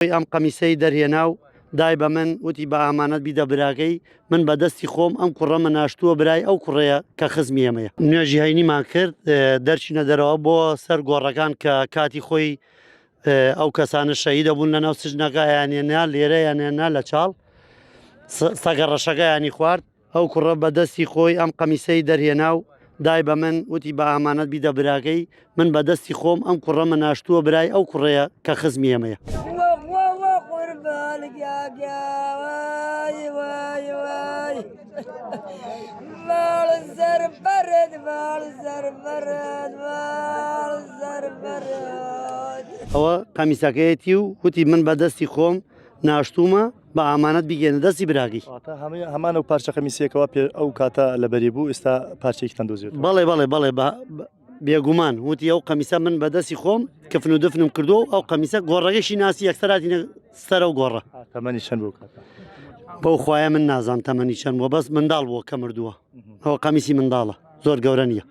ئەم قەمیسەی دەرهێنا و دای بە من وتی بە ئامانەت بیدە براکەی، من بە دەستی خۆم ئەم کوڕەمە ناشتووە برای ئەو کوڕەیە کە خزمی ئێمەیە. نوێژی هەینیمان کرد دەرچینە دەرەوە بۆ سەر گۆڕەکان کە کاتی خۆی ئەو کەسانە شەهیدە بوون لەناو سجنەکە یانێنا لێرە یانێنا لە چاڵ سەگە ڕەشەکە یانی خوارد. ئەو کوڕە بە دەستی خۆی ئەم قەمیسەی دەرهێنا و دای بە من وتی بە ئامانەت بیدە براکەی، من بە دەستی خۆم ئەم کوڕەمە ناشتووە برای ئەو کوڕەیە کە خزمی ئێمەیە. ئەوە قەمیسەکەیەتی و وتی من بە دەستی خۆم ناشتوومە بە ئامانەت بیگەێنە دەستی براگەی. واتە هەمان ئەو پارچە قەمیسەیە کەوا پێ ئەو کاتە لەبەری بوو ئێستا پارچەیەکتان دۆزیوەتەوە. بەڵێ بەڵێ بەڵێ بە بێگومان وتی ئەو قەمیسە من بە دەستی خۆم کفن و دفنم کردو و ئەو قەمیسە گۆڕەکەشی ناسی یەکسەر هاتینە سەر ئەو گۆڕە. تەمەنی چەند بوو کاتە؟ بەو خوایە من نازانم تەمەنی چەند بووە بەس منداڵ بووە کە مردووە ئەوە قەمیسی منداڵە زۆر گەورە نییە.